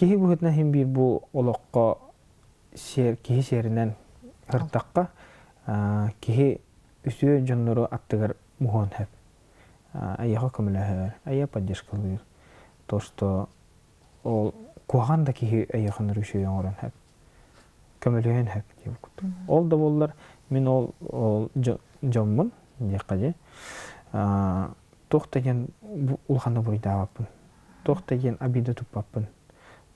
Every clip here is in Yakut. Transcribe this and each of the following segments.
Киһи быһыытынан иһин биир бу олоххо сиэр, киһи сиэринэн ыртахха киһи үтүө дьоннору аттыгар муһуон сөп. Айыаха көмөлөһөр, айа поддержкалыыр. То, что ол куһаҕан да киһи эйиэхэ үчүгэй оҥорон сөп. Көмөлөһөн сөп диэбит курдук. Ол да буоллар мин ол ол дьоммун диэххэ дии туох да диэн улаханнык буруйдаабаппын. Туох да диэн обида туппаппын.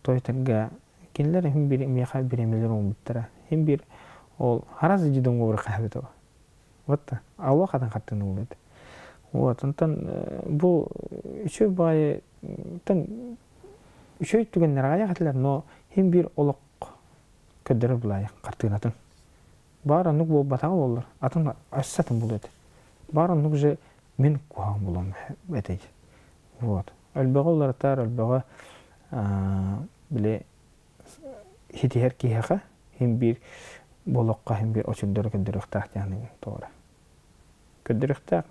Тойтарга кинилэр иһин биир миэхэ бириэмэлэр оҥорбуттара. Иһин биир ол харас дьидоҥҥо бырахаабыт Вот алло хатан хаттын улет. Вот онтон бу үчүгэй баайы тан үчүгэй түгэннэр аҕыйах этилэр, но иһин биир олох көрдөрөр булаайы хартыынатын. Баар оннук буолбатаҕа буоллар, атын өссө атын булуо этэ. Баар оннук же мин куһаҕан булуом этэй. Вот. Өлбөҕө уларытар, өлбөҕө били ситиһэр киһиэхэ иһин биир болоххо иһин биир очурдары көрдөрүөхтээх диэн тоҕо көрдөрүөхтээх.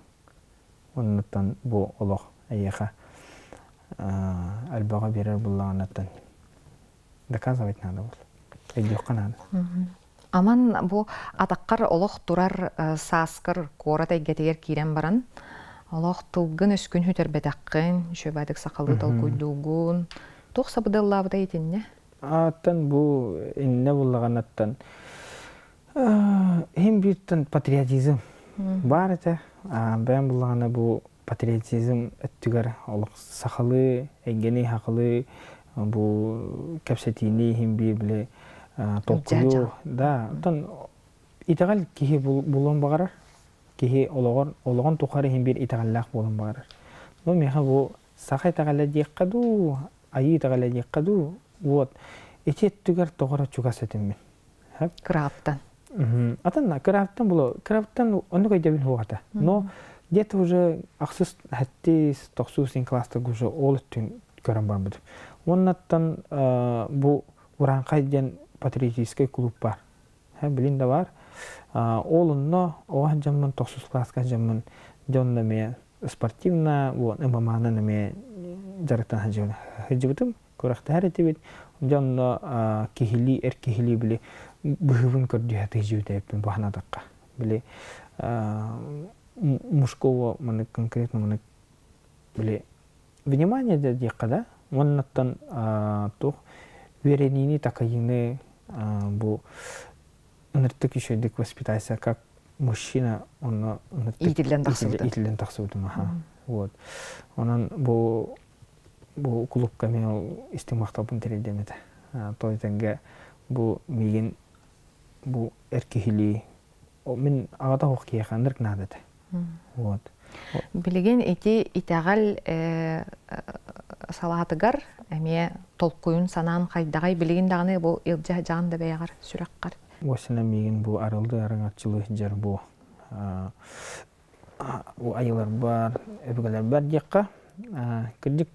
Оннуттан бу олох эйиэхэ өлбөҕө биэрэр буллаҕынаттан доказывать надо было. Өйдүөххэ наада. Аман бу атаххар олох турар сааскар куорат эйгэтигэр киирэн баран олох тылгын өскүн сүтэрбэтэххин, үчүгэйдик сахалыы толкуйдуугун. Туох сабыдыаллаабыта итиннэ? Ааттан бу иннэ буллаҕынаттан иһин бииртэн патриотизм баар этэ. Бэйэм буллаҕына бу патриотизм өттүгэр олох сахалыы, эйгэни сахалыы бу кэпсэтиини иһин биир били толкуйу да оттон итэҕэл киһи булуон баҕарар киһи олоҕор олоҕун тухары иһин биир итэҕэллээх буолуон баҕарар ну миэхэ бу саха итэҕэлэ диэххэ дуу айыы итэҕэлэ диэххэ дуу вот ити өттүгэр тоҕо эрэ чугас этим мин Кырааттан. Атын кырааттан булу кырааттан оннук өйдөбүл суох этэ. Но где-то уже ахсыс хэттис тохсус класстарга уже ол өттүн көрөн барбытым. Уоннаттан бу Урааҥхай диэн патриотическай клуб бар. Билин да бар. Ол онно оҕо дьоммун тохсус класска дьоммун дьонно эмиэ спортивно ММА-нан эмиэ дьарыктан сылдьыбытым. Күрэхтэһэр этибит. Дьэ онно киһилии, эр киһилии били быһыыбын көрдүһэ тыһдьыбыт бу санаатахха. Били мужского маны конкретно маны били внимание да диэххэ да уоннаттан туох үөрэниини такайыыны бу ыныртык үчүгэйдик воспитайся как мужчина онно иитиллэн тахсыбыта иитиллэн тахсыбытым аха вот онон бу бу клубка мен ол истиҥ махталбын тириэрдиэм этэ. Той тэҥҥэ бу миигин бу эр киһилии мин аҕата суох киһиэхэ ынырык наада этэ. Вот. Билигин ити итэҕэл салаатыгар эмиэ толкуйун санаан хайдаҕай билигин даҕаны бу илдьэ сылдьаҕын да бэйэҕэр сүрэххэр. Уосина миигин бу арылды арыҥаччылыы сылдьар бу айыларбар, өбүгэлэрбэр диэххэ, кырдьык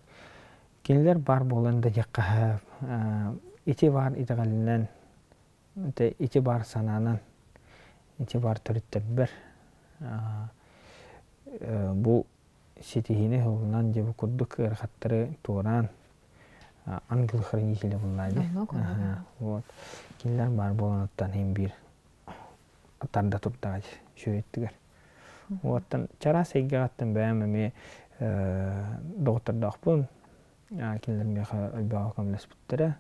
кинилэр баар буолан да диэххэ ити баар итэҕэлинэн, ити баар санаанан, ити баар төрүттэрбэр бу ситиһиини уһулунан дьэ бу курдук ыарахаттары туораан ангел-хранитель буллаа дии. Вот. Кинилэр баар буолан иһин биир тарда турдаҕа дии үчүгэйдигэр. Уоттан чараас эйгэҕиттэн бэйэм эмиэ доҕоттордоохпун. Кинилэр миэхэ элбэҕи көмөлөспүттэрэ.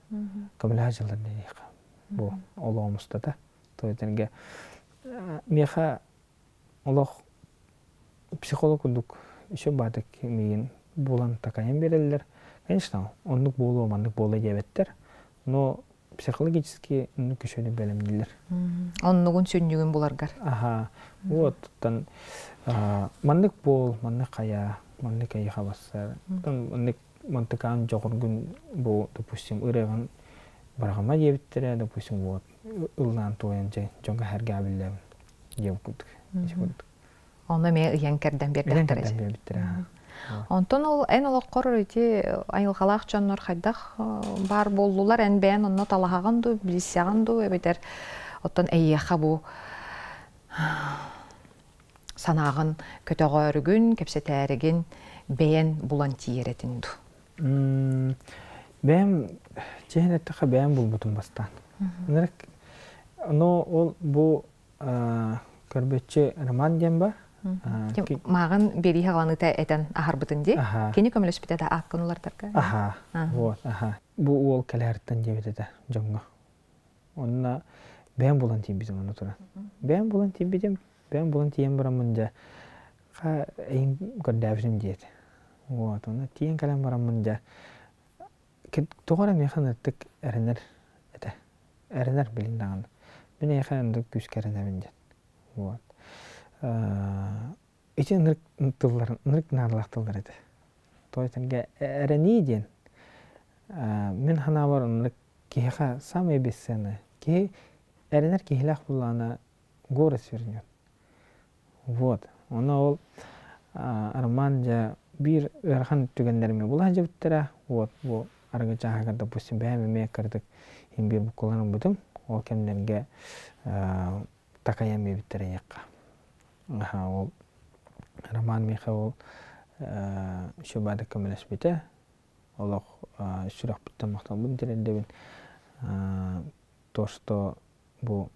Көмөлөһө дьыллар диэххэ. Бу олоҕум устата. То этэргэ миэхэ олох психолог курдук еще баатык миигин булан такайан биэрэллэр. Конечно, оннук буолуо, маннык буолуо диэбэттэр. Но психологически оннук үчүгэйдик бэлэмнииллэр. Оннугун сүнньүгүн буларгар. Аха. Вот тан маннык буол, маннык хайа, маннык эйиэхэ барсар. Маннык мантыкаан дьоҕургун бу, допустим, ырыаҕын бараҕыма диэбиттэрэ, допустим, вот ыллаан туойан дьэ дьоҥҥо сэргээбиллэбин диэбит курдук. Ити курдук. Ону эмиэ ыйан кэрдэн биэрдэхтэрэ. Ыйан кэрдэн биэрбиттэрэ. Онтон ол эн олоххор ити айылҕалаах дьоннор хайдах баар буоллулар? Эн бэйэн онно талаһаҕын дуу, билсэҕин дуу эбэтэр оттон эйиэхэ бу санааҕын көтөҕөөрүгүн, кэпсэтээригин бэйэн булан тиийэр этиҥ дуу? Бэйэм чиһин эттэххэ бэйэм булбутум бастаан. Ынырык но ол бу көрбөччү Роман диэн бар. Мааҕын биэрии хаҕаланыыта этэн аһарбытын дии. Кини көмөлөспүтэ да ааккын улардарга. Аха, вот, аха. Бу уол кэлэриттэн диэбит этэ дьоҥҥо. Онно бэйэм булан тиийбитим ону туран. Бэйэм булан тиийбитим, бэйэм булан тиийэн бараммын дьэ ха эйин көрдөөбүтүм диэт. Вот, онно тиийэн кэлэн бараммын дьэ тоҕо эрэ миэхэ ыныртык эрэнэр этэ. Эрэнэр билин даҕаны. Мин эйиэхэ ынырык күүскэ эрэнэбин диэн. Вот. Ити ынырык тыллар, ынырык наадалаах тыллар этэ. Тоҕо этэргэ эрэнии диэн мин санаабар ынырык киһиэхэ самое бесценное. Киһи эрэнэр киһилээх буоллаҕына город свернет. Вот. Ону ол Роман дьэ биир ыарахан түгэннэрими була сылдьыбыттара. Вот бу арыгы чааһыгар, допустим, бэйэм эмиэ кыратык имбиир буккуллан ылбытым. Ол кэмнэргэ такайан биэрбиттэрэ диэххэ. Аха, ол Роман миэхэ ол еще көмөлөспүтэ. Олох сүрэхпиттэн махталбын тириэрдэбин. То, что бу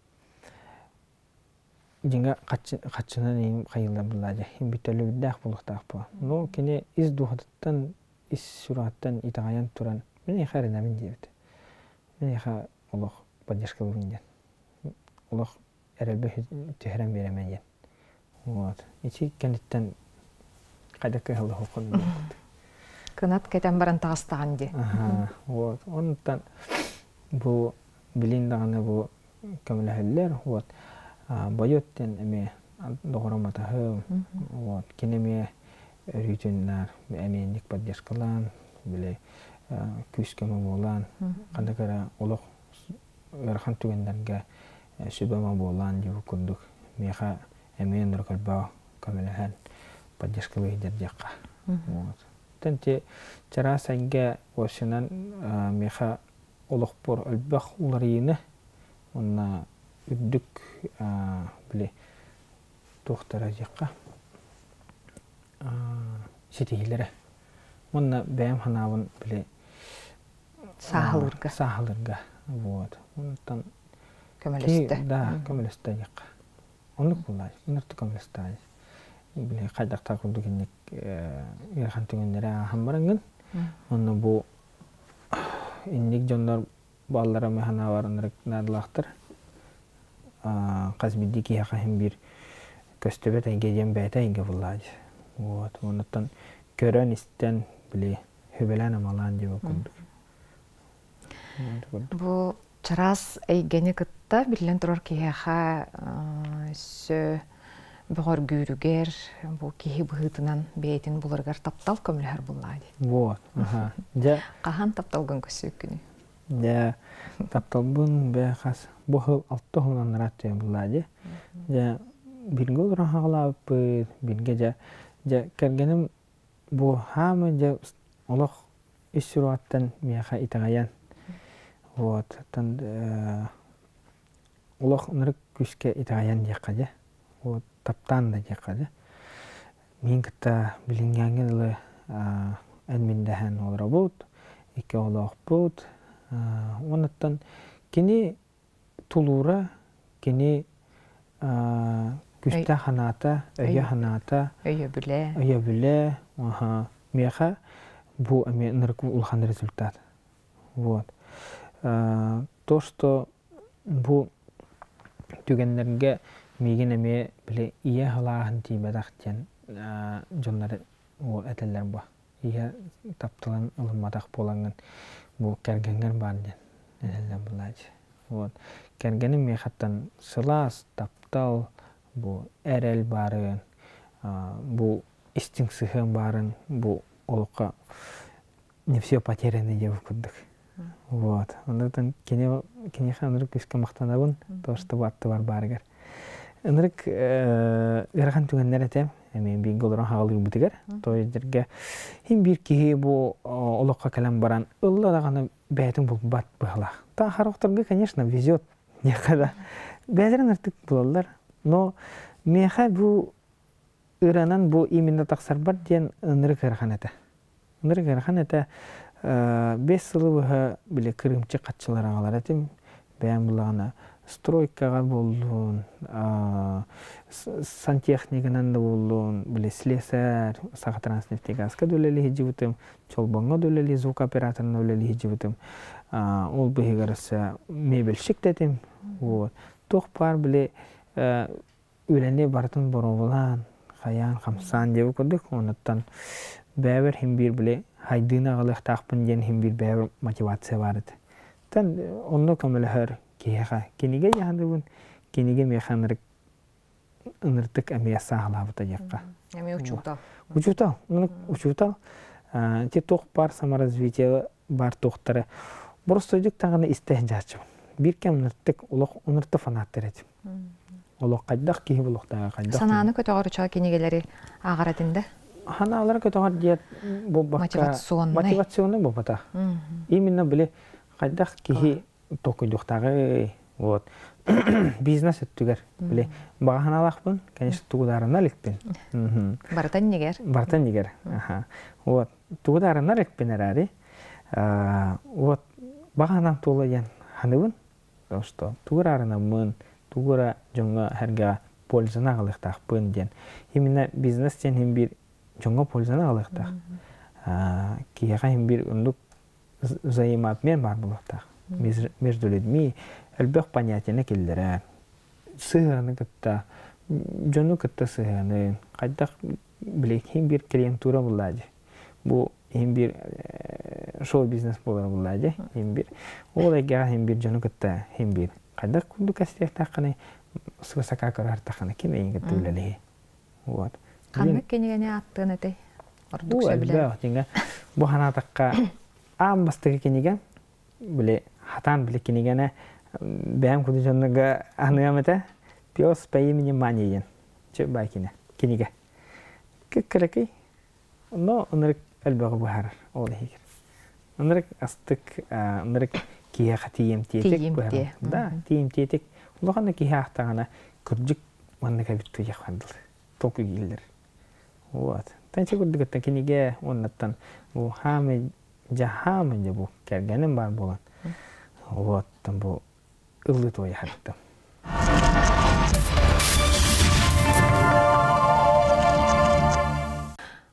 дьиҥэ хаччынан иһин хайыыллар буллаа дьэ бүтөлүбүрдээх буолуохтаах буо. Ну кини ис дууһатыттан, ис сүрэҕиттэн итэҕэйэн туран мин эйиэхэ эрэнэбин диэбит. Мин эйиэхэ олох поддержкалыыбын диэн. Олох эрэлбэ түһэрэн биэрэмэ диэн. Вот. Ити кэнниттэн хайдах кыһаллыһыаххын диэбит. Кынат кэтэн баран таҕыстаҕын дии. Вот. Онтон бу билин даҕаны бу көмөлөһөллөр. Вот. Бойот диэн эмиэ доҕорум атаһым. Вот. Кини эмиэ өрүүтүн наар эмиэнник поддержкалаан, били күүс-көмө буолан, ханнык эрэ олох ыарахан түгэннэргэ сүбэ-ама буолаан диэбит курдук миэхэ эмиэ ынырык элбэх көмөлөһөн поддержкалыы сылдьар диэххэ. Вот. Тэн чараас эйгэ уопсайынан миэхэ олохпор элбэх уларыйыыны уонна үрдүк били туохтара диэххэ ситиһиилэрэ уонна бэйэм санаабын били сааһылыырга сааһылыырга вот онтон көмөлөстө да көмөлөстө диэххэ оннук буоллаа ынырты көмөлөстө били хайдахтаах курдук инник ыарахан түгэннэри ааһан бараҥҥын онно бу инник дьоннор бааллара санаабар ынырык наадалаахтар хас биирдии киһиэхэ иһин биир көстүбэт эйгэ диэн бэйэтэ эйгэ буллаа дии вот оннуттан көрөн истэн били сүбэлээн-амалаан диэбит курдук. Бу чараас эйгэни кытта биллэн турар киһиэхэ өссө бөҕөргүүрүгэр бу киһи быһыытынан бэйэтин буларыгар таптал көмөлөһөр буллаа дии. Вот. Аха. Дьэ. Хаһан тапталгын көрсүөккүнүй? Дьэ, тапталбын бэ хас бу сыл алта сылынан ырааттыйан буллаа дии. Дьэ, бииргэ олорон хаҕалаабыппыт, бииргэ дьэ, дьэ кэргэним Бу хаамы дьэ олох ис сүрэҕиттэн миэхэ итэҕэйэн, вот, оттон олох ынырык күүскэ итэҕэйэн диэххэ дьэ, вот, таптаан да диэххэ дьэ. Миин кытта билиҥҥээҥҥэ дылы эн-мин дэһэн олоробут, икки оҕолоохпут. Уонна кини тулуура кини күүстээх санаата, өйө санаата, өйөбүлэ, өйөбүлэ, миэхэ бу эмиэ ынырык улахан результат. Вот. То, что бу түгэннэргэ миигин эмиэ били ийэ халааһын тиийбэтэх диэн дьоннор этэллэр бу. Ийэ тапталын ылымматах буолаҥҥын бу кэргэҥҥэр баар диэн этэллэр булааччы. Вот. Кэргэним миэхэттэн сылаас, таптал, бу эрэл баарын, бу истиҥ сыһыан баарын бу олоххо не все потеряно диэбит курдук. Вот. Онон кини киниэхэ ынырык күүскэ махтанабын, то что бу аттыбар баарыгар. Ынырык ыарахан түгэннэр этэ. Эмиэ бииргэ олорон хаалыыбытыгар. То есть хин биир киһи бу олоххо кэлэн баран ылла даҕаны бэйэтин булбат быһалаах. Та харахтарга, конечно, везет диэххэ да. Бэйэлэрин артык булаллар. Но миэхэ бу ыранан бу именно тахсарбар диэн ынырык ыарахан этэ. Ынырык ыарахан этэ. 5 сылы быһа били кырыымчык хаччылар аҕалар этим. Бэйэм буллаҕына стройкаҕа буоллун, сантехнигынан да буоллун, били слесарь, Сахатранснефтегазка да үлэлии сылдьыбытым, Чолбоҥҥо да үлэлии звукооператорынан үлэлии сылдьыбытым. Ол быһыгар өссө мебельщик да этим. Вот. Туох баар били үлэни барытын боруобалаан, хайаан, хамсаан диэбит курдук, онуттан бэйэбэр иһин биир били хайдыыны аҕалыахтаахпын диэн иһин биир бэйэбэр мотивация баар этэ. Тэн онно көмөлөһөр киһиэхэ кинигэ дьаһаныбын, кинигэ миэхэ ынырык ыныртык эмиэ сааһылаабыта диэххэ. Эмиэ учуутал. Учуутал, учуутал. Ити туох баар саморазвитие баар туохтара боростуойдук даҕаны истэ сылдьааччыбын. Биир кэм ыныртык олох ынырты фанаттар этим. Олох хайдах киһи булуохтааҕа хайдах. Санааны көтөҕөр учуга кинигэлэри ааҕар этин да? Ханаалары көтөҕөр диэт буолбакка мотивационный. Мотивационный буолбатах. Именно били хайдах киһи толкуйдуохтааҕый вот бизнес өттүгэр били баҕа санаалаахпын конечно тугу да иликпин барытан нигер барытан нигер вот тугу да арынар иликпин эрээри вот баҕа санаам туола диэн саныыбын потому что тугу эрэ арынаммын тугу эрэ дьоҥҥо сэргэҕэ пользаны аҕалыахтаахпын диэн именно бизнес диэн иһин биир дьоҥҥо пользаны аҕалыахтаах киһиэхэ иһин биир оннук взаимообмен баар буолуохтаах между людьми элбэх понятиены киллэрэр сыһыаны кытта дьону кытта сыһыаны хайдах били иһин биир клиентура буллаа дии бу иһин биир шоу-бизнес буолар буллаа дии иһин биир ол эйгэҕэ иһин биир дьону кытта иһин биир хайдах курдук кэстиэхтээххиний свысока көрөр ким эйигин кытта үлэлиһи вот ханнык кинигэни ааттыан этэй ордук сөбүлээн дьиҥэ бу санаатахха аан бастакы кинигэ били хатаан били кинигэни бэйэм курдук дьоннорго аныам этэ пес по имени Маня диэн чэ бай кине кинигэ кыккыракый но ынырык элбэҕи быһаарар ол иһигэр ынырык астык ынырык киһиэхэ тиийимтиэтик быһаарар да тиийимтиэтик улахан да киһи аахтаҕына кырдьык маннык эбит туйах дылы толкуй киирэллэр вот танча курдук кинигэ уоннаттан бу хаамы дьаһаамы дьэ бу кэргэним баар буолан вот там бу ыллыы туойа сырыттым.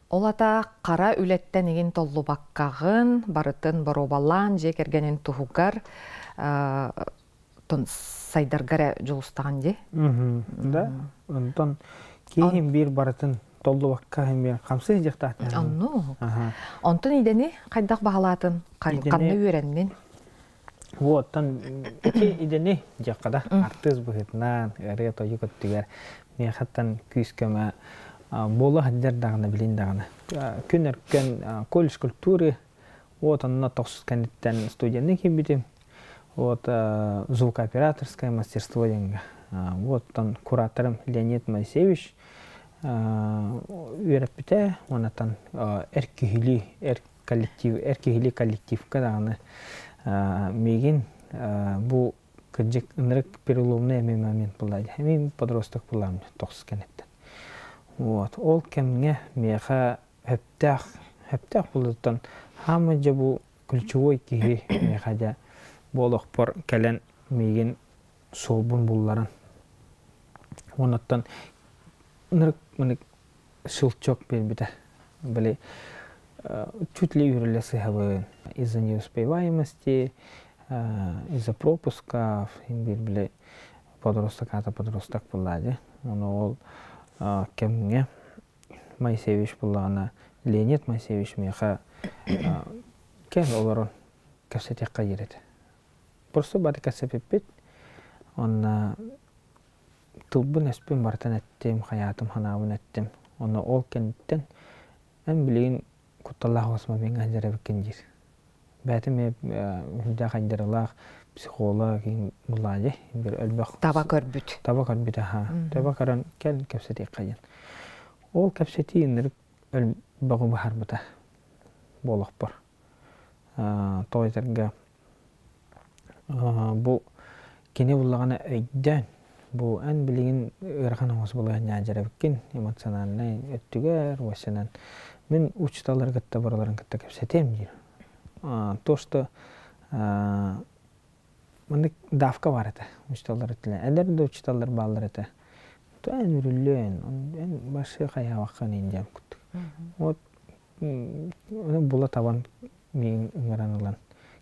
Ол ата хара үлэттэн игин толлубаккаҕын, барытын боруобалаан дьиэ кэргэнин туһугар сайдарга эрэ дьулустаҕын дии. Да, онтон киһим биир барытын толлубакка биир хамсыы дьахтаах. Онну. Онтон идэни хайдах баһалаатын, ханна үөрэннин? Уоттан ити идэни дьахха да артыыс быһыытынан ырыа-тойук өттүгэр миэхэттэн күүс-көмө буола сылдьар даҕаны билин даҕаны. Күн өркөн колледж культуры вот онно тохсус кэнниттэн студенный киирбитим. Вот звукооператорское мастерство диэҥҥэ. Вот там кураторым Леонид Моисеевич үөрэппитэ уоннаттан эр киһилии эр коллектив эр киһилии коллективка даҕаны миигин бу кырдьык ынырык переломный эми момент буолла эми подросток буоллаам тохсус кэнниттэн вот ол кэмҥэ миэхэ хөптөөх хөптөөх буолуттан хаамы дьэ бу ключевой киһи миэхэ дьэ бу олохпор кэлэн миигин суолбун булларан оннуттан ынырык мынык щелчок биэрбитэ. Били чуть ли үрүлэ сыһабын из-за неуспеваемости, из-за пропусков, биир били подросток аата подросток буоллаа дии. Ону ол кэмҥэ Моисеевич буллаҕына Леонид Моисеевич миэхэ кэл олорон кэпсэтиэххэ диир этэ. Просто бары кэпсэппиппит. Онно тылбын-өспүн барытын эттим, хайаатым, ханаабын эттим. Онно ол кэнниттэн эн билигин кутталлаах оҕосума миҥ сылдьар эбиккин диир. Бэйэтим эмиэ сүрдээх айдарылаах психолог буллаа дии элбэх таба көрбүт. Таба көрбүт аха. Таба көрөн кэл кэпсэтиэххэ диэн. Ол кэпсэтии ынырык элбэҕи быһаарбыта буолуохпар. Тоҕо этэргэ бу кини буллаҕына өйдөөн бу эн билигин ыарахан оҥос балаһыанньаҕа дьэрэбиккин эмоциональнай өттүгэр уосанан мин учууталлары кытта барыларын кытта кэпсэтиэм диир. То, что маннык давка бар этэ учууталлар этилэр. Эдэр да учууталлар бааллар этэ. То эн үрүллүөн, эн башы хайаабаккын диэн курдук. Вот ону була табан миигин ыҥыран ылан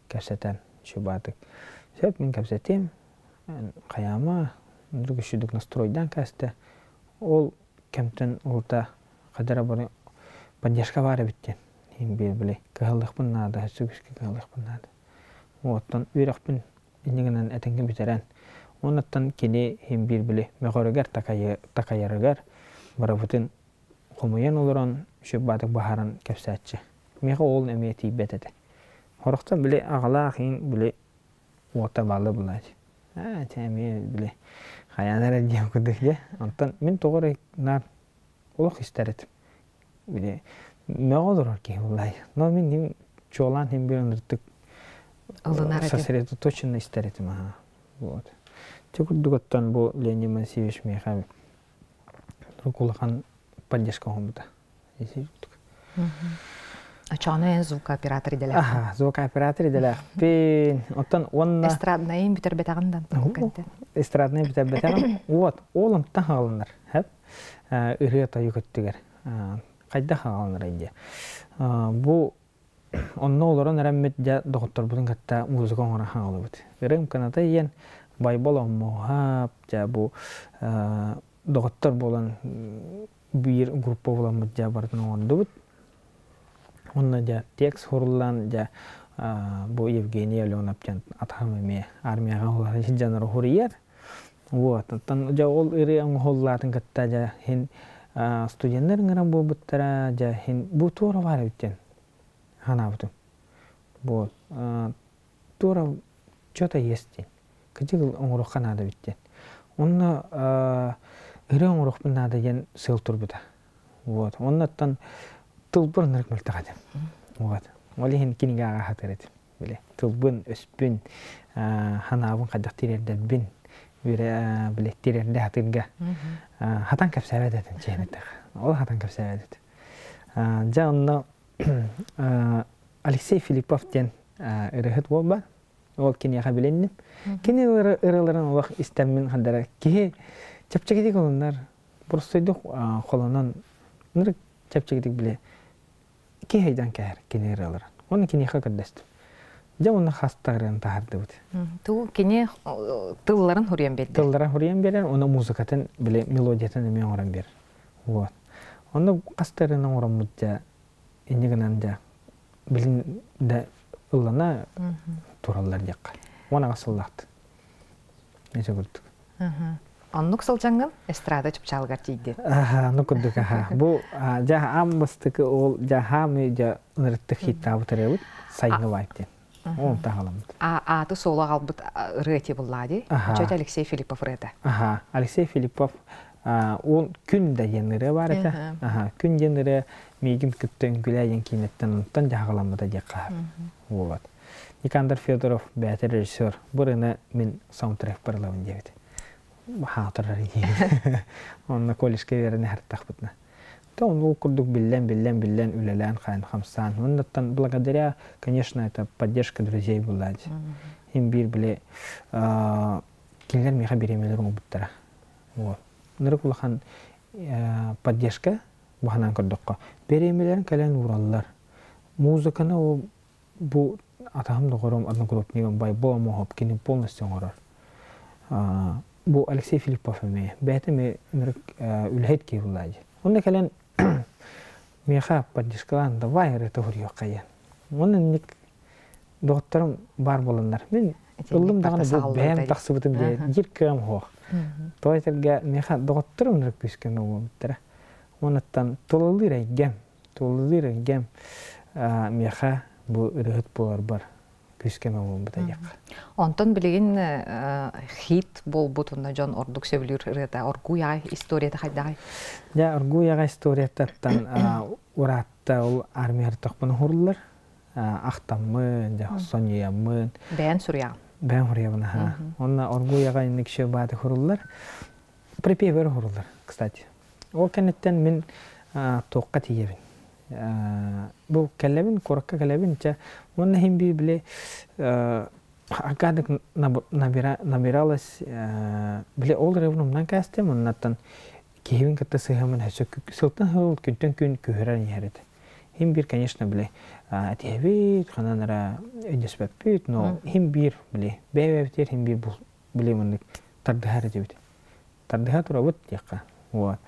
кэпсэтэн шубаатык. Сөп мин кэпсэтиэм, хайаама, үчүгдүк настройдаан кээстэ. Ол кэмтэн улта хадара бары поддержка баар эбит диэн иһин биир били кыһаллыахпын наада, өссө күүскэ кыһаллыахпын наада. Оттон үөрэхпин иннигинэн этэҥҥэ бүтэрэн, оннуттан кини иһин биир били мөҕөрүгэр такайарыгар барыбытын хомуйан олорон сүрбаатык баһаран кэпсээччи. Миэхэ ол эмиэ тиийбэт этэ. Хорохтон били аҕалаах иһин били уота баалы булааччы. Аа, эмиэ били хайаан эрэ диэн курдук дьэ. Онтон мин тоҕо эрэ наар олох истэр этим. Били мөҕө олорор киһи буллай. Но мин чуолаан иһин биир ыныртык ылынар этим. Сосредоточенно истэр этим аха. Вот. Те курдук оттон бу Леонид Моисеевич миэхэ улахан поддержка оҥорбута. Очоҕуна эн звукооператор идэлээхпин. Аха, звукооператор идэлээхпин. Оттон уонна Эстраднайын бүтэрбэтэҕин да Эстраднай бүтэрбэтэҕим. Вот, ол онтон хаалынар. Хэп. Ырыа тойук өттүгэр. Хайдах хаалынар диye. Бу онно олорон эрэммит дьэ доҕотторбутун кытта музыка оҥорон хаалыбыт. Ырыам кыната иэн Байбал Оммоһап, дьэ бу доҕоттор буолан биир группа буоламмыт дьэ барытын оҥордубут. Онно дьэ текст хуруллан дьэ бу Евгений Аленов диэн атаһым эмиэ армияҕа улахан сылдьанар уһуруйар. Вот, оттон дьэ ол ырыа оҥоһуллаатын кытта дьэ иһин студеннар ыҥыран буолбуттара дьэ иһин бу туора баар эбит диэн санаабытым. Вот, туора что-то есть диэн. Кыдьык оҥоруохха наада эбит диэн. Онно ырыа оҥоруохпун наада диэн сыал турбута. Вот. Оннуттан тылбын ынырык мөлтөх этим. Вот. Ол иһин кинигэ ааҕа сатыыр этим. Били тылбын, өспүн, ханаабын хайдах тириэрдэрбин били тириэрдэ сатыырга хатан кэпсээбэт этим чиэнэтэх. Ол хатан кэпсээбэт этим. Дьэ онно Алексей Филиппов диэн ырыаһыт уол бар. Ол киниэхэ билинним. Кини ырыаларын олох истэммин хандара киһи чэпчэкитик ылынар, простойдук холонон ынырык чэпчэкитик биле киһи өйдөөн кэһэр кини ырыаларын. Оны киниэхэ көрдөстүм. Дьэ онно хастарын таһардыбыт. Ту кини тылларын хуруйан берди. Тылларын хуруйан берер, оны музыкатын биле мелодиятын эмиэ оҥорон берер. Вот. Онно хастарын оҥороммут дьэ инньэ гынан дьэ билин да ыллана тураллар диэххэ. 18 сыллаахт. Ити курдук. Оннук сылдьаҥҥын эстрада чыпчаалыгар тиийдин. Аха, оннук курдук аха. Бу дьэ аам бастакы ол дьэ хаамы дьэ ынырыттык хиттаабыт ырыабыт сайыҥҥы вайп диэн. Ол таһаламмыт. Ааты суолу аҕалбыт ырыа ти буллаа дии. Чөт Алексей Филиппов ырыата. Аха, Алексей Филиппов ол күн да диэн ырыа бар этэ. Аха, күн диэн ырыа миигин кытта үҥкүлээ диэн киинэттэн онтон дьаһаҕаламмыта диэххэ Вот. Никандр Федоров бэйэтэ режиссер бу ырыаны мин саундтрек барылабын диэбит. Хаатырар Онно колледжка үөрэнэ сырыттахпытына. То ол курдук биллэн, биллэн, биллэн үлэлээн хаан хамсаан. Оннуттан благодаря, конечно, это поддержка друзей была. Им биир били кинилэр миэхэ бириэмэлэр оҥорбуттара. Вот. Нырык улахан поддержка баһынан көрдөххө. Бириэмэлэрин кэлэн уураллар. Музыканы ол бу атаһым доҕорум одногруппнигым Байбо Омоһоп кини полностью оҥорор. Бу Алексей Филиппов эмиэ бэйэтэ эмиэ ынырык үлэһит киһи буолла дии. Онно кэлэн миэхэ поддержкалаан давай ырыта суруйуохха диэн. Уонна инник доҕотторум баар буоланнар мин ыллым даҕаны бу бэйэм тахсыбытым диye диир кыам суох. Тоҕо этэргэ миэхэ доҕотторум ынырык күүскэ буолбуттара. Онуттан тулалыыр эйгэм, тулалыыр эйгэм миэхэ бу ырыһыт буоларбар күүскэ буолбута диэххэ. Онтон билигин хит буолбут уонна дьон ордук сөбүлүүр ырыата Оргууй аҕай историята хайдаҕай? Дьэ, Оргууй аҕай историятыттан ураатта ол армия тохпун уһурлар. Ахтаммын, дьэ, сонньуйаммын. Бэйэн суруйаҕын? Бэйэн суруйабын, аха. Онно Оргууй аҕай инник бааты хуруллар. Припевер уһуруллар, кстати. Ол кэнниттэн мин туохха тиийэбин. Бу кэлэбин, куоракка кэлэбин, чэ, уонна иһин бии били акадык набиралась, били ол ырыабын умнан кээстим, оннаттан киһибин кытта сыһыамын өссө сылтан сыл күнтэн күн күһүрэн иһэр этэ. Хим биир, конечно, били этиһэбит, ханан эрэ өйдөспөппүт, но хим биир били бэйэ-бэйэбитигэр хим биир били маннык тардыһар этибит. Тардыһа турабыт диэххэ. Вот.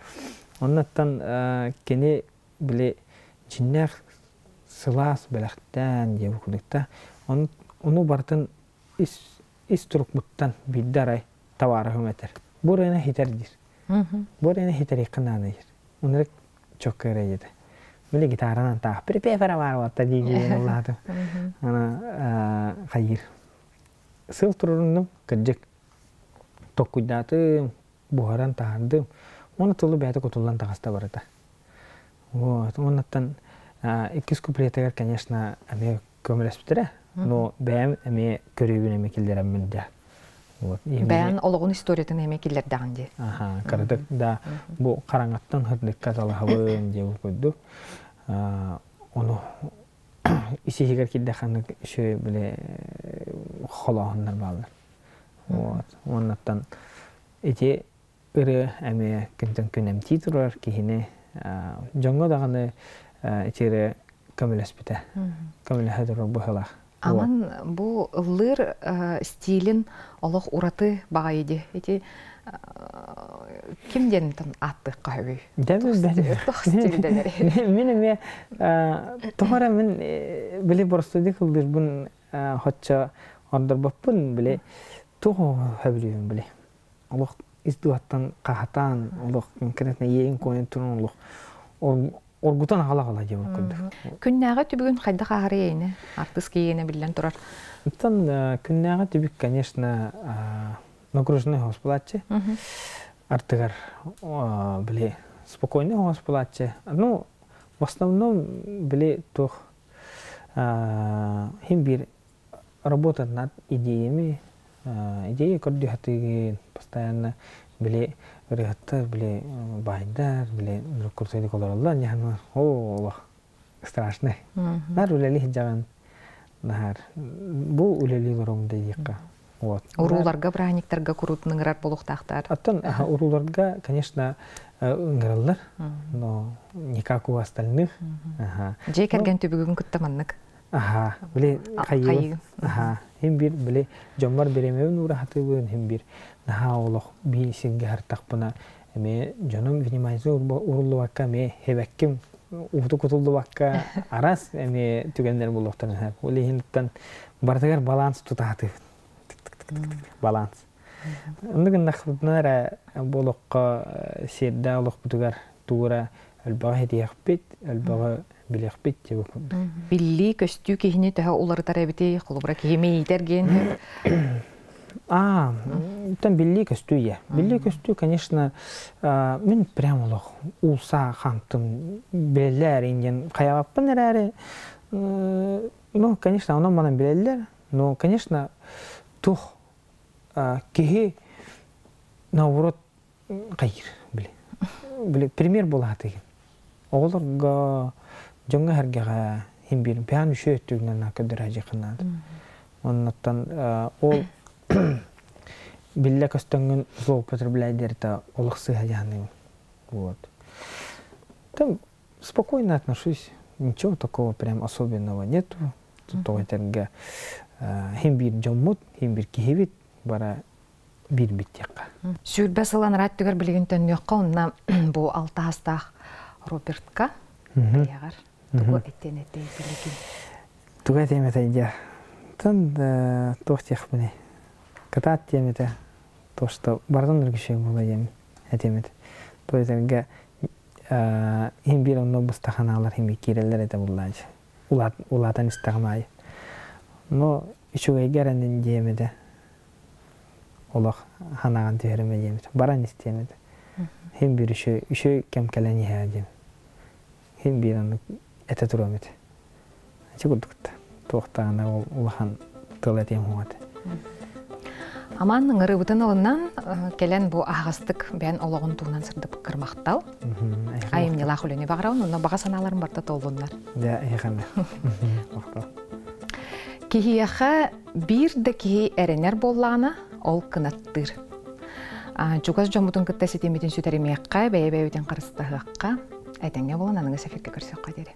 Оннуттан кини били дьиннээх сылаас бэлэхтээн диэбит курдук Ону барытын ис ис турукмуттан биирдэ арай табаарыһым этэр. Бу ырыаны хитэр диир. Бу ырыаны хитэриэххэ наада диир. Оннук чокка эрэ диэтэ. Били гитаранан таах припев эрэ баар буолта дии дии ыллаатым. Ана хайыыр. Сыл туруруннум кырдьык токкуйдаатым, буһаран таһаардым. Уонна тылы бэйэтэ кутуллан таҕыста барыта. Вот. Уоннаттан иккис куплетыгар, конечно, эмиэ көмөлөспүтэрэ. Но бэйэм эмиэ көрүүбүн эмиэ киллэрэммин дьэ. Вот. Бэйэн олоҕун историятын эмиэ киллэрдэҕин дии. Аха, кыратык да бу хараҥаттан сырдыкка талаһабын диэ курдук. Ону ис-иһигэр киирдэххэ үчүгэй били холооһуннар бааллар. Вот. Уоннаттан ити ырыа эмиэ күнтэн күн эмтии турар киһини дьоҥҥо даҕаны ити ырыа көмөлөспүтэ. Көмөлөһө турар быһыылаах. Аман бу ыллыыр стилин олох ураты баҕайы дии. Ити ким диэн ааттыахха сөбүй? Мин эмиэ тоҕо эрэ мин били боростуойдук ыллыырбын хоччо ордорбоппун били туох сөбүлүүбүн били олох ис дууһаттан хаһатаан олох конкретно иэйин куойан туран олох оргутан аҕала-аҕала диэн курдук. Күннээҕи түбүгүн хайдах ааһарый эйине? Артыыс киһиэнэ биллэн турар. Оттон күннээҕи түбүк, конечно, нагруженный хоһус булааччы. Артыгар били спокойный хоһус булааччы. Ну, в основном били туох хим биир работа над идеями, идея көрдүһэтигин постоянно били ырыһыттар, били баайдар, били курсайдык олороллор, ньаһан о олох страшный. Нар үлэли сылдьаҕын наһаар бу үлэлии олоробун да диэххэ. Вот. Урууларга, праздниктарга куруутун ыҥырар буолуохтаахтар. Оттон урууларга, конечно, ыҥыраллар, но не как у остальных. Дьиэ кэргэн түбүгүн кытта маннык. Аха, били хайыы. Аха, хим бир били дьоммор бириэмэбин уураһатыыбын, хим бир наһаа олох биир сиргэ хартахпына эмиэ дьонум внимание уруллубакка эмиэ хэбэкким ууту кутуллубакка араас эмиэ түгэннэр буолуохтарын сөп. Ол иһинтэн барытыгар баланс тутаатыыбын. Баланс. Оннук гыннахпытына эрэ бу олоххо сиэрдээх олохпутугар тугура элбэҕи ситиһиэхпит, элбэҕи билиэхпит диэбит курдук. Биллии көстүү киһини төһө уларытар эбитий? Холобура киһи мэйиитэр диэн А, там биллии көстүү иә. Биллии көстүү, конечно, мин прям олох уулса хантым билэллэр диэн хайаҕаппын эрээри, ну, конечно, онон манан билэллэр, но, конечно, туох киһи наоборот хайыр били били пример буолаатыгын оҕолорго дьоҥҥо-сэргэҕэ иһин биир бэйэм үчүгэй өттүгүнэн көрдөрөөдьүххэ оннуттан ол биллэ көстөҥҥүн злоупотребляй диэртэ олох сыыһа дьаһаныыбын вот там спокойно отношусь ничего такого прям особенного нету тоҕо этэргэ иһин биир дьоммут иһин биир киһибит бара биирбит диэххэ. 20 сыл анараа өттүгэр билигин төннүөххэ онно бу алтаастаах Робертка бэйэҕэр тугу этиэн этэй билигин? Тугу этиэм этэй дьэ. Тон туох диэхпиний? Кытаат диэм этэ. То, что барытын үргүшүө буола диэм этиэм этэ. То этэргэ иһин биир онно быстаханаалар иһин киирэллэр этэ буллаачы. Улаатан истэҕим аайы. Но үчүгэйгэ эрэнин диэм этэ. Олох ханаҕын түһэримэ диэм этэ. Баран истиэм этэ. Хим биир үчүгэй үчүгэй кэм кэлэн иһээ диэн. Хим биир оннук этэ туруом этэ. Ити курдук туохтаҕына ол улахан тыл этиэм суох этэ. Аман ыҥырыыбытын ылынан кэлэн бу аһаҕастык бэйэн олоҕун туһунан сырдык кырмахтал. Айымньы. Айымньылаах үлэни баҕарабын, онно баҕа санааларым барыта туоллуннар. Дьэ, эһиэхэ Махтал. Киһиэхэ биир да киһи эрэнэр буоллаҕына, ол кынаттыыр. Чугас дьоммутун кытта ситиммитин сүтэримиэххэ, бэйэ-бэйэбитин харыстаһыахха, этэҥҥэ буолан аныгы эфиргэ көрсүөххэ диэри.